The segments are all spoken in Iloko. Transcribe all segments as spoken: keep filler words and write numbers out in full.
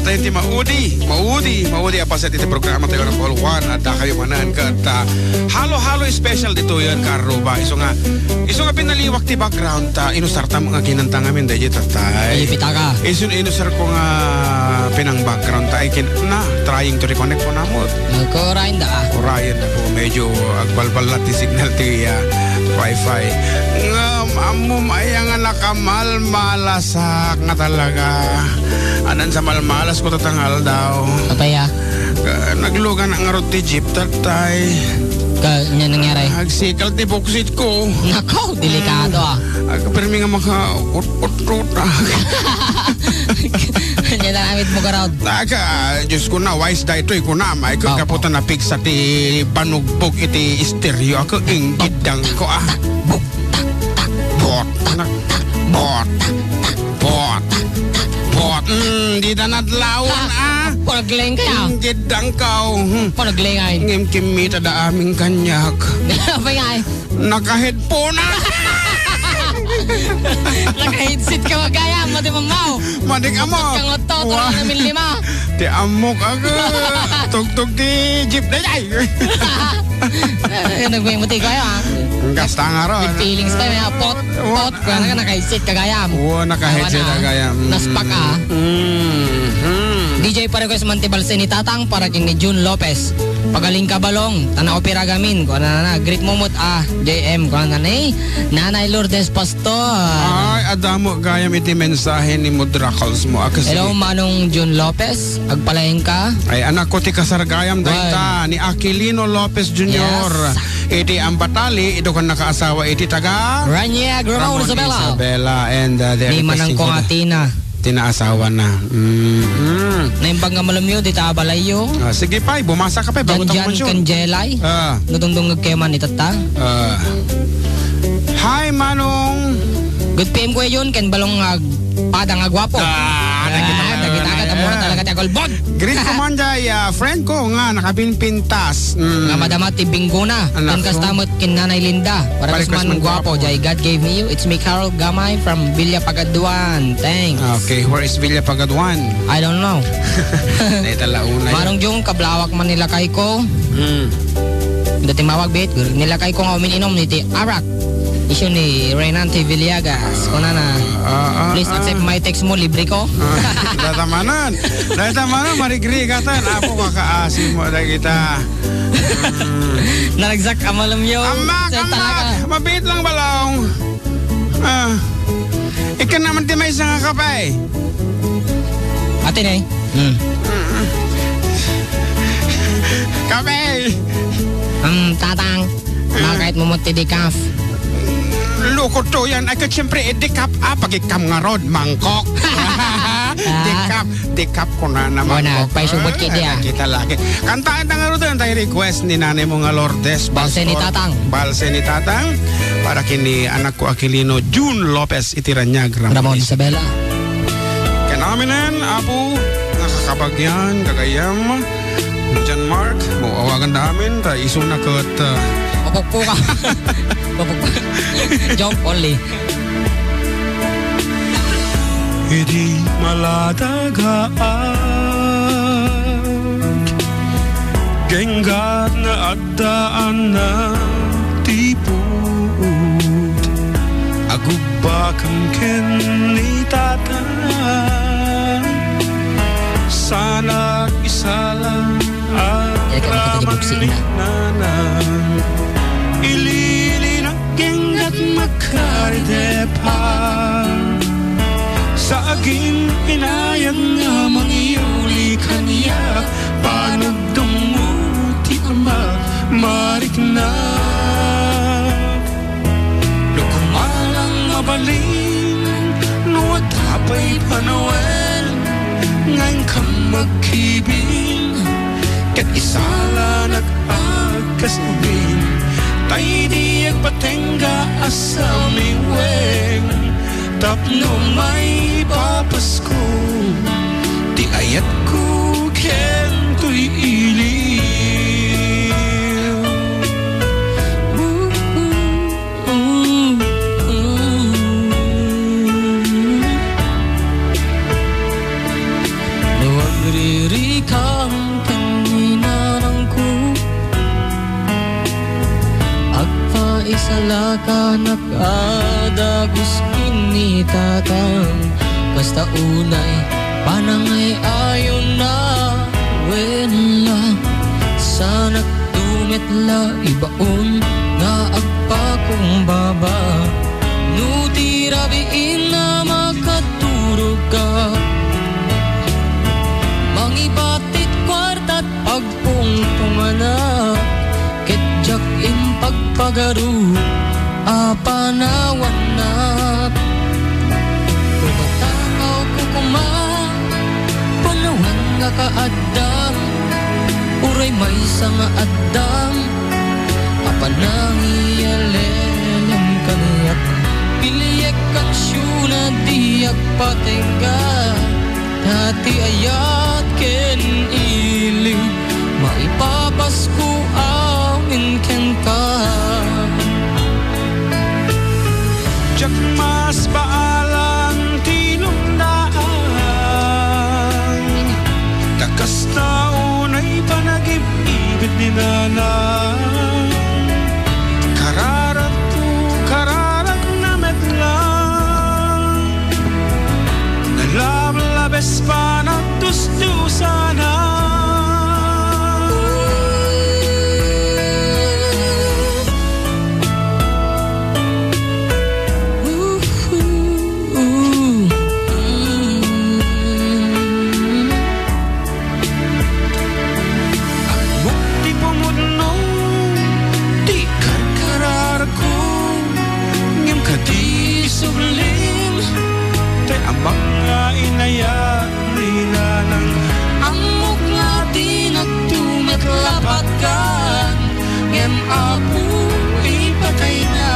Iti maudi, maudi, maudi a paset iti programa tayo ng Paul Juan at kayo manan kat ah, halo-halo special dito yan ka Aruba. Iso nga, iso nga pinaliwak ti background ta inusar ta nga kinanta ngamin da iti tatay. Ay, pitaka. Isun inusar ko nga pinang background ta ay kin na trying to reconnect ko namot. Nagkurain da ah. Urayan ako, medyo agbalbalat ti signal ti ah, wifi. Ngam, ammo maya nga nakamalmalasak nga talaga. Anan sa malmalas ko tatangal daw. Apaya? Ka- Naglugan ang ngarud ti jeep, tatay. Ka, nya nangyari? Agsikal ti buksit ko. Nako, delikado ah. Agpirmi nga maka-ut-ut-ut ah. Nya namit mo karod. Naka, Diyos ko na, wise da ito, iko na, may Opo. Kaputan na pigsa ti banugbog iti esteryo ako, inggidang ko ah. Buk, tak, tak, bot, tak, tak, bot, tak, tak, bot, tak, tak, bot. Mm, di na nadlawan ah. Panagleng kaya? Inggidang ka oh. Hmm. Panagleng ay. Ngem kimmita da aming kanyak. Apa nga ay? Naka-headphone na. Naka-headset ka, magaya, madi mamaw. Madik amok. Kangotot, Wa. Namin lima. Ti amok aga. Tugtog ti jeep na ay. Ay, nagmay-, muti kayo, ah. Ang gasta nga ron. With feelings pa, may pot, Wa. Pot. Kaya nga naka-headset ka, gayam. Wa, naka-headset Awan, ah. Ka, gayam. Mm. Naspak, ah. Mm-hmm. D J pa request man ti balse ni Tatang para king ni June Lopez. Pagaling ka balong, tana opera gamin, kuana na, greet mo mut, ah, J M, kuana na ni Nanay Lourdes Pastor. Ay, adamo gayam iti mensahe ni Mudra Calls mo, ah, kasi Hello, Manong June Lopez, agpalaing ka? Ay, anak ko ti kasar gayam, Wan. Dayta, ni Aquilino Lopez Junior. Yes. Iti Ambatali, ido kan nakaasawa, iti taga Raniag, Ramon Ramon Isabela. Isabela, and, uh, the Ni Manang Kong Atina. Tinaasawa na. Mm-mm. Naimbag nga malumyo, di ta abalayyo. Ah, sige, pay, bumasa ka, pay, bago Jan, tayo Jan, mansyon. Kanjelay. Ah. Nudungdungag kayo man, itatta. Ah. Hi, Manong. Good P M, Kuya Jun, ken balong nga padang nga gwapo. Ah, nakita Ah, ka nakita naman, ka, tamo na eh. Talaga, ti agulbod. Greet ko man jay, ah, friend ko nga nakapinpintas. Mm. Nga madama ti binggona. Anak Ken ko. Kasta met ken Nanay Linda. Para Merry Christmas man Christmas, gwapo, gwapo. Jay God gave me you. It's me, Carol Gamay from Villa Pagaduan. Thanks. Okay, where is Villa Pagaduan? I don't know. Dahil talauna yun. Manong Jung, kablawak man nilakay ko. Mm. Dati mawag bit, nilakay ko nga uminom ni ti arak. Isu ni Renante Villegas. Kuna na, Ah, ah, please ah. Accept my text mo, libre ko. Ah, datamanan. Datamanan, marigriga tan. Apo, kakaasi mo na kita. Mm. Naragsak, amalam yo. Amak, Sa amak. Talaga. Mabit lang balong. Ah. Ika naman ti may isang kape. Ate Nay. Hmm. Kape. Hmm, tatang. Ah. Makait mo mo ti decaf. Loko to yan. Ay, ka, siyempre, eh, decaf. Ah, pagikam nga rod, mangkok. Ah. Decaf. Decaf ko na naman. Wala, ko. Paisubot ka diya. Ay, kita lagi. Kantaan ta nga rin tayo request ni nanay mo nga Lourdes. Balse ni Pastor. Tatang. Balse ni Tatang. Para kini anak ko Aquilino June Lopez iti Raniag, Ramon Ramon Isabela. Isabela. Kanaminen, Apo, nga kakabagyan, gagayam, John Mark, mo awagan da amin, ta isuna ket, ah, Mapukpuka. Mapukpuka. Joke only. Idi malatagaak, genggat nga addaanna ti puot. Agubbakam ken ni Tatang, sanak isala Kaya ka agraman makatibok si ni Ina. Nanang. Ililinak Kenggat makaridepa sa agin inayag nga mangyuli kaniak, panagdungmo ti ama marikna. No kumalang mabalin, no adda pay panawen, nga inkam magkibin, ket isalanak agkasubin, ta idi agpatengga a samiwen, tapno maipapasko ti ayatko ken toy iliw. Sanak a dagus ken ni Tatang, kasta unay panangay-ayona, wen la. Sanak met la ibaon nga agpakumbaba. No ti rabii a makaturogak, mangibatit kuartat pagpungpunganak, ket diak impagpagaro a panawannak. No matakawko koma, panawan nga kaaddam, uray maysa nga addam a panangiyalem kaniak. Piliek kansiona diak patengga, ta ti ayat ken ili maipapasko amin kenka. Diak masbaalan ti lundaan, ta kasta unay panagib-ibit ni Nanang. Kararagko, kararagna met lang. Nalablabes panagdusdusanak. Ammok ti pumudno ti karkararagko, ngem kadi sublim ti amak nga inayat ni Nanang. Ammok nga dinak tumeklapatkan, ngem Apo, ipatayna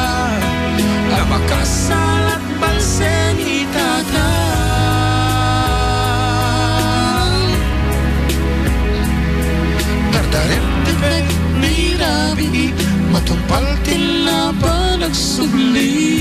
nga makasalat balse ni Tatang. Dardarem ti pek ni rabii, matungpal ti napan agsubli.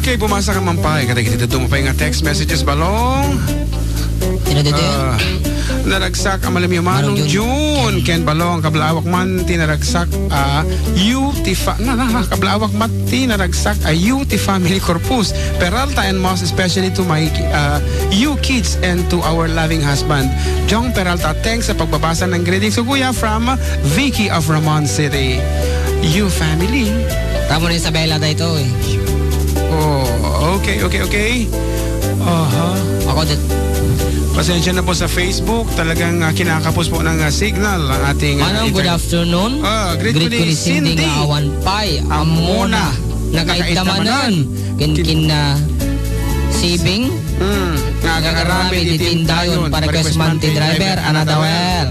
Okay, bumasa ka man pay kadagiti dadduma pay nga text messages, Balong. Sino dito? Ah, naragsak a malem-o, Manong Manong Jun. Jun ken Balong, kablaawak man ti naragsak a yu ti fa-, na, na, na, kablaawak man ti naragsak a yu ti family corpus. Peralta and most especially to my, uh, you kids and to our loving husband, Jong Peralta. Thanks sa pagbabasa ng greetings ko, Kuya, from Vicky of Ramon City. You family. Ramon Isabela daytoy. Oh, okay, okay, okay. Aha. Ako dit. Pasensya na po sa Facebook. Talagang, ah, kinakapos po ng, ah, signal ang ating, ah, Manong, good internet. Afternoon. Ah, greet ko ni Cindy nga awan pay. Ammona. Ammona. Nakaidda manen. Kin-, kin-, ah, sibing. Hmm, nga agar-aramid iti indayon, pa-request man ti driver, Anna Dawel.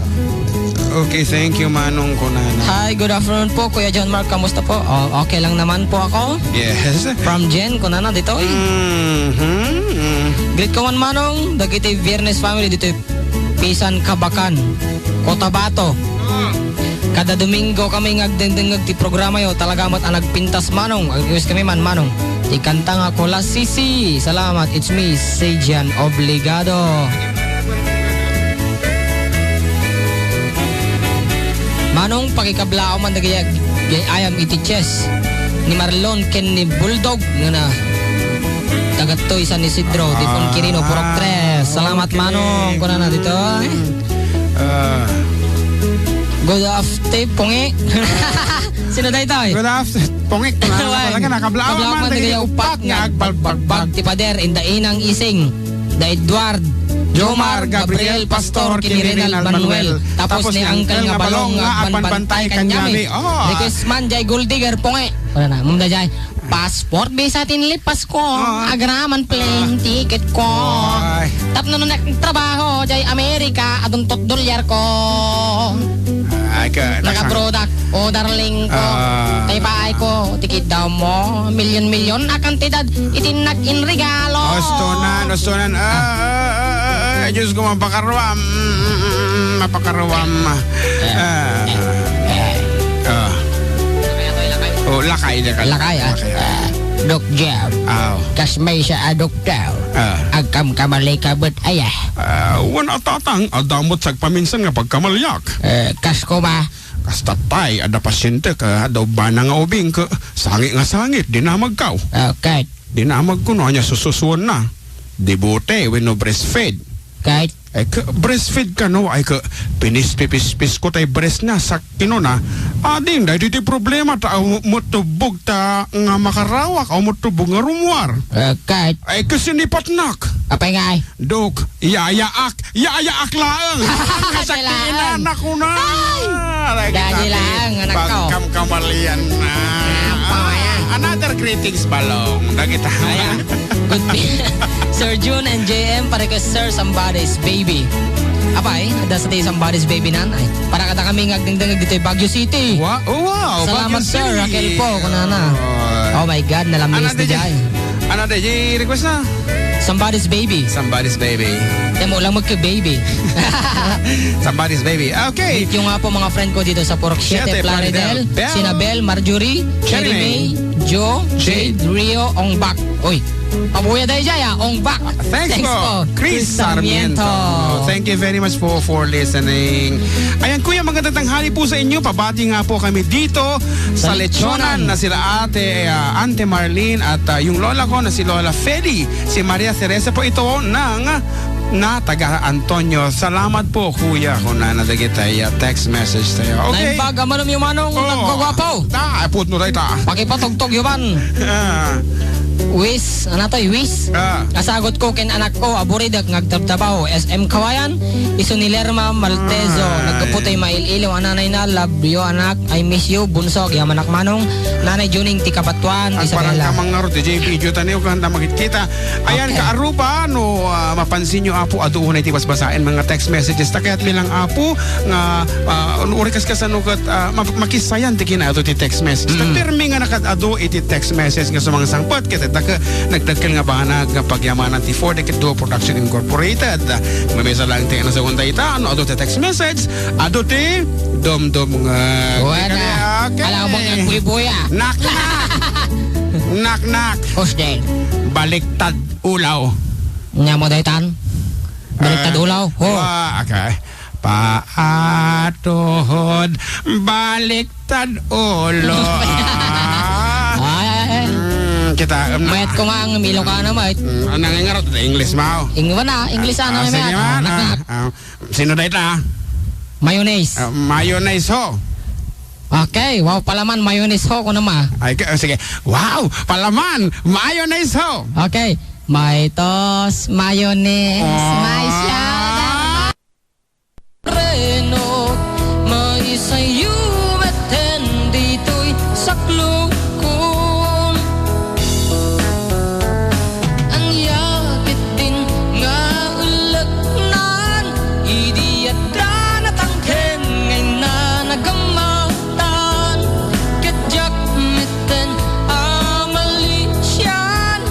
Okay, thank you, Manong, kunana. Hi, good afternoon po, Kuya John Mark. Kamusta po? Oh, okay lang naman po ako. Yes. From Jen, kunana dito, eh. Mhm. Greet ko man, Manong, dagiti Viernes family dito, Pisan, Kabakan, Cotabato. Kada Domingo kami nga agdengdengngeg ti programayo, talaga met a nagpintas, Manong. Ag-request kami man, Manong. Ti kanta nga Kulasisi. Salamat. It's me, Sejan Obligado. Manong, pakikablaom man dagiti ag-, ag-ayam iti chess ni Marlon ken ni Bulldog nga na taga toy San Isidro, Dipon Quirino, Purok tres. Salamat, okay. Manong, kunana dito. Ah. Good afternoon, Pungi. Sino daytoy? Good afternoon, Pungi. Wen. Talaga, nakablaaw man dagiti upat nga agbalbagbag. Ti pader, inda Inang Ising, da Edward, Jomar, Gabriel, Pastor, ken ni Renald Manuel. Tapos ni Uncle nga Balong nga agbanbantay kaniami. Oh. Request man, jay Gold Digger, Pungi. Wala na, munda jay. Passport, visa, tinli, Pasko. Ah. Agraman plane ticket ko. Ay. Tapno no nagtrabaho, jay Amerika, adun tot dolyar ko. Ay, ka, naka-product, oh, darling ko. Ah. Tay paay ko, tikid daw mo, milyon-milyon a kantidad, iti nag-inregalo. Ustonan, ustonan. Ah, ah, ah, ah, Diyos ko, mapakaruam. Mm, mm, mm. Napakaruam. Ah, ah. Oh, lakay, lakay. Lakay, ah. Lakay, ah. Ah, Doc Jeff. Aw. Kas maysa a doktor. Ah. Agkamkamali ka met aya. Ah, wen a tatang, adda met sagpaminsan nga pagkamaliak. Eh, kas koma? Kasta pay, adda pasyente ka, adda ubbana nga ubing ka, sangit nga sangit, dinamagkaw. Okay. Dinamag kuno, ania sususuenna? Dibote, wenno breastfeed? Kay? Ay, ka, breastfeed kano, ay, ka, pinispipispis ko tay breast na, sak kinuna. Ading, daytoy ti problema, ta, aw, matubog ta nga makarawak, aw, matubog nga rummuar. Eh, kay? Ay, ka, sinipatnak. Apay nga, ay? Dok, yayaak, yayaak laeng. Ang kasakit na, naku na. Ay! Dadi laeng, anak ko. Pagkamkamalian na. Ah, another greetings, Balong. Dagita. Ayan. Good day. Sir Jun and J M, pa-request, sir, Somebody's Baby. Apay, adda sa ti Somebody's Baby nan. Ay, para kadakami nga agdengdeng ditoy Baguio City. Wa-, oh, wow, salamat, Baguio sir. City. Raquel po, kunana. Oh. Oh my God, nalamiss na jay. Ano da jay request na? Somebody's Baby. Somebody's Baby. Damo lang magka-baby. Somebody's Baby. Okay. Thank you nga po, mga friend ko dito sa Purok Siete, Siete, Plaridel. Plaridel. Bel. Sina Bel, Marjorie, Cherry Cherry May, May, Joe, Jade. Jade, Rio, Ongbak. Oy, pabuya dayjay, ah, Ongbak. Thanks po, Chris Sarmiento. Thank you very much po for listening. Ayan, kuya, magandang tanghali po sa inyo. Pabati nga po kami dito sa Sa Lechonan. Lechonan na sila ate, ah, Ante Marlene at, ah, yung lola ko na si Lola Feli, si Maria Teresa po ito ng na taga Antonio. Salamat po, kuya, kung nana dagiti, ah, text message tayo. Okay. Naimbag, amanum yung manong Oo. nagwagwapo. Ta, putno tayo ta. Pakipatugtog yuman. Ah. Wis, ano to, Wis? Ah. Asagot ko ken anak ko, aburidek nga agtabtabaw, S M Kawayan, isu ni Lerma Maltezo, Ah. nagkaputay mail-ilo, ananay na, love you, anak, I miss you, bunso, agyamanak manong, Nanay Juning, ti Kabatuan, Isabela. Agparang ka mangarot, di jay video taniw, kanta makikita. Ayan, Okay. kaarupa, no, ah, mapansin nyo, Apo, adu unay ti basbasaen, mga text messages. Ta kayat mi lang, Apo, nga, ah, uri kas kasano kat, ah, ma-, makisayan ti kinaadu ti text message. Ta Mm. permi nga nakad-adu iti text message nga sumangsangpet ket ita ka nagdakkel nga banag nga pagyamanan ti For the Kid Duo Production Incorporated. Mamesa lang ti nasagunda ita, no, adu ti text message, adu ti dumdum nga Wala. Kaya, okay. Alam mo nga buy-buy, ah. Knock, knock. Knock, knock. Who's there? Baliktad ulaw. Nya mo daytan? Baliktad Eh, ulaw? Oh. wa-, okay. Paatuhod, baliktad ulo. Ah. Ay, ay, ay. Mm, kita, um, Mayat ko nga ang Ilocano, mayat. Mm, ang nangingarot, English, mao. Ing-, wala, English, Ah, ano, ah, sige, mayat. man. Ah, Nak-, nak. ah, sino dayta? Mayonnaise. Ah, mayonnaise ho. Okay, wow, palaman, mayonnaise ho, kuno ma. Ay, ka-, sige. Wow, palaman, mayonnaise ho. Okay, maitos, mayonnaise, Ah. may siya. Reno, maisayu met ditoy saklukon. Ania ketdin nga ulleknan, idi adda natangken nga inna nagammatan. Ket diak metten a malisian,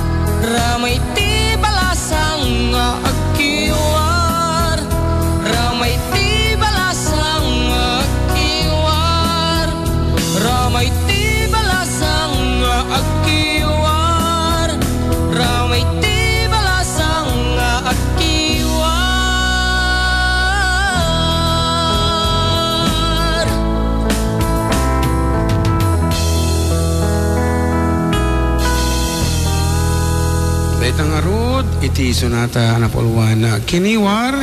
ramay ti balasang nga agkiwar. Ramay ti balasang nga agkiwar. Ramay ti balasang nga agkiwar. Ramay ti balasang nga agkiwar. Dayta ngarud iti sonata a napulwan a kiniwar.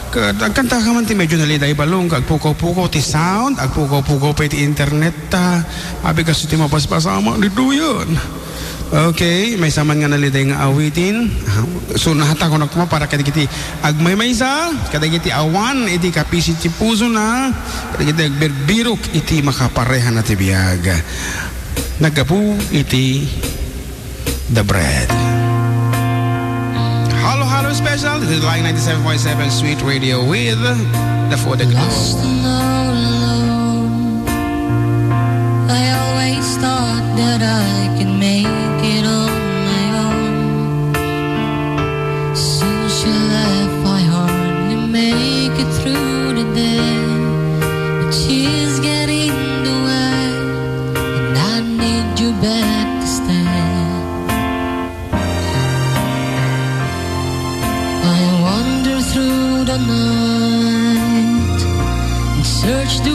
Ket agkanta ka man ti medyo naliday balong, agpukaw-pukaw ti sound, agpukaw-pukaw pay ti internet ta. Abi kas ti mabasbasa man ditoyen. Okay, maysa man nga naliday nga awitin. Ah, sonata kunak koma para kadagiti agmaymaysa, kadagiti awan iti kapisi ti pusona, kadagiti agbirbirok iti makaparehana ti biag. Naggapu iti The Bread. Halo Halo Special, this is Line ninety-seven point seven Sweet Radio with the Food and Lost and all alone. I always thought that I could make it on my own. Since you left, I hardly make it through the day.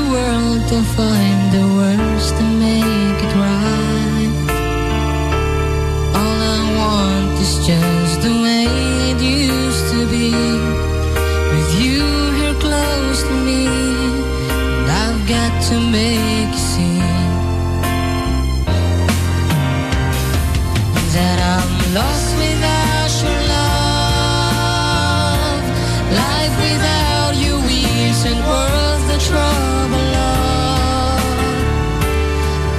world to find the words to make it right. All I want is just the way it used to be. With you here close to me, and I've got to make a scene. That I'm lost without your love. Life without you isn't worth the trouble of.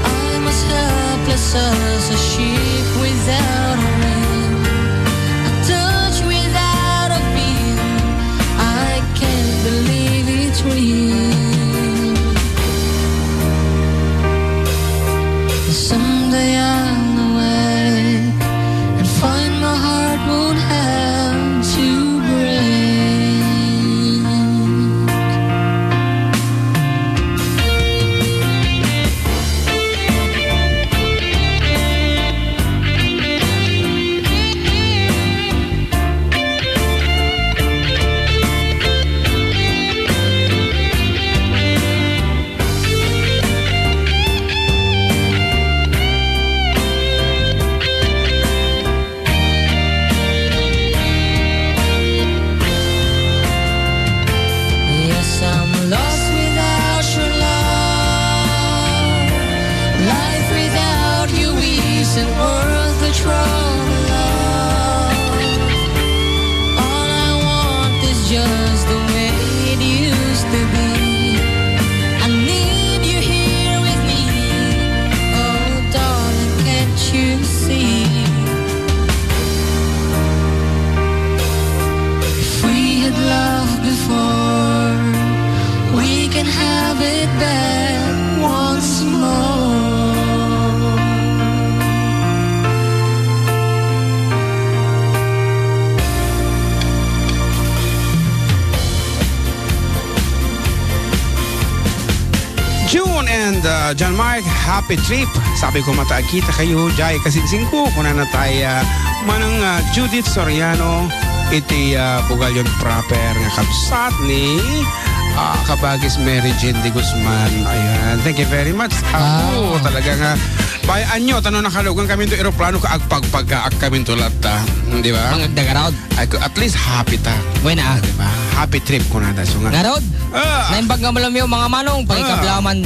I'm as helpless as a ship without a rim. A touch without a beam. I can't believe it's real. Someday I'll awake and find my heart won't have to break. Yes, I'm lost without your love. Life without you isn't worth the trouble of. All I want is just the way it used to be. I need you here with me. Oh, darling, can't you see? If we had loved before, we can have it back once more. June and, uh, John Mark, happy trip. Sabi ko, mata, agkita kayo, jay kasingsingko, kunana tay, uh, manang, uh, Judith Soriano, iti, uh, Bugalyon proper nga kabsat ni, uh, Kabagis Mary Jane de Guzman. Ayan, thank you very much. Ako, wow, talaga nga, bay, anyo, tano nakalugan kami to eroplano ka agpagpagaak kami to latta. Hmm, di ba? Mangagdagaraw. Ay, ko, at least happy ta. Buena. Ah, di ba? Happy trip kunada. So nga. Ngarud, ah, naimbag nga malamiw, mga manong, ah, pakikablaman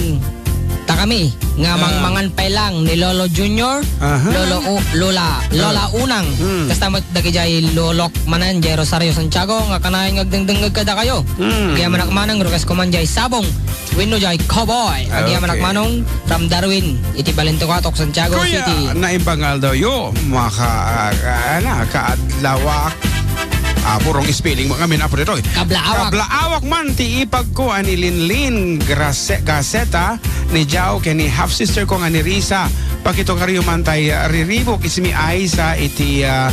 ta kami nga, ah, mangmangan pay lang ni Lolo Junior, aha, Lolo U-, Lola, Lola, ah, Unang. Hmm. Kasta met dagijay lolok manen, jay Rosario Santiago, nga kanayon nga agdengdengngeg kadakayo. Hmm. Agyamanak maneng, request ko man jay Sabong. Wenno jay Cowboy. Agyamanak manong from Darwin, iti Balintokatoc, Santiago City. Kuya, naimbag nga aldaw yo, maka-, ah, ana, kaadlawak. Ah, purong spelling mo kami na, Apo Detoy. Kablaawak. Kablaawak man ti ipag ko, ani Linlin Grase-, Gaseta, ni Jao, ken ni half sister ko nga ni Risa. Pakito kayo man tay, ah, riribok, ismi Aiza iti, ah,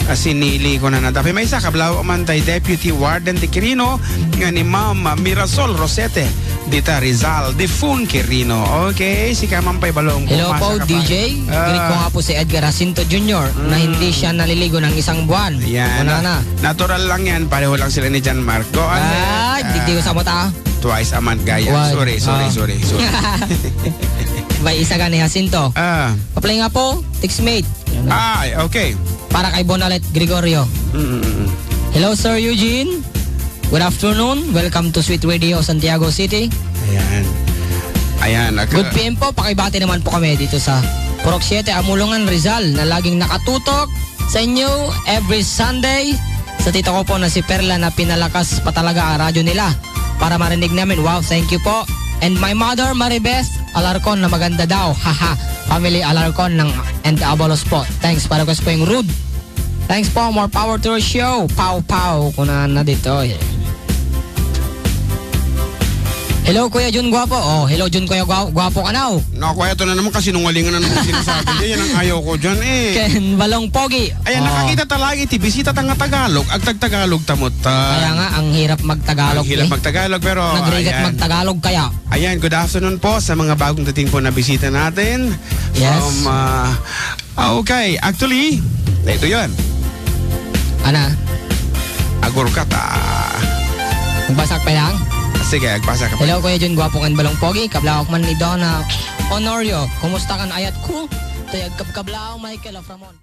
ah, sinili ko na nadapi. Maysa, kablaawak man tay Deputy Warden ti Quirino, nga ni Ma'am Mirasol Rosete, dita Rizal, Defun Quirino. Okay, sika man pay balong. Hello po, D J. Ah. Greet ko nga po si Edgar Jacinto Junior na, mm, hindi siya naliligo ng isang buwan. Yan. Wala na. Natural lang yan. Pareho lang sila ni John Mark. Go on. Ah, di, di ko sa mata. Twice a month, gaya. Why? Sorry, sorry, ah, sorry, sorry. May isa ka ni Jacinto. Ah. Apply nga po, text mate. Yan na. Ay, okay. Para kay Bonalet Gregorio. Mm, mm, mm. Hello, Sir Eugene. Good afternoon. Welcome to Sweet Radio, Santiago City. Ayan. Ayan, nag- Good P M po. Pakibati naman po kami dito sa Purok Siete, Amulungan, Rizal, na laging nakatutok sa inyo every Sunday. Sa tita ko po na si Perla na pinalakas pa talaga ang radyo nila para marinig namin. Wow, thank you po. And my mother, Maribeth Alarcon, na maganda daw. Haha. Family Alarcon ng, and Abalos po. Thanks, para request po yung Rude. Thanks po, more power to your show. Pow, pow. Kuna na dito, eh. Hello, Kuya Jun Guapo. Oh, hello, Jun Kuya Gua-, Guapo, kanaw. Naku, eto na naman, kasinungalingan na naman sinasabi niya. Yan ang ayaw ko dyan, eh. Ken Balong Pogi. Ayan, oh, nakakita talaga iti bisita ta nga Tagalog. Agtagtagalog ta met, ah. Kaya nga, ang hirap magtagalog, ang hirap, eh, magtagalog, pero, nagrigat ayan, magtagalog kaya. Ayan, good afternoon po sa mga bagong dating po na bisita natin. Yes. From, ah, ah, okay. Actually, ito yun. Ana? Agurkat, ah. Magbasak pa lang? Sige, agbasa ka pa. Hello, Kuya Jun, gwapo ken balong pogi. Kablawak man ni Donna Honorio. Kumusta kan ayat ko? Tay agkabkablaaw, Michael of Ramon.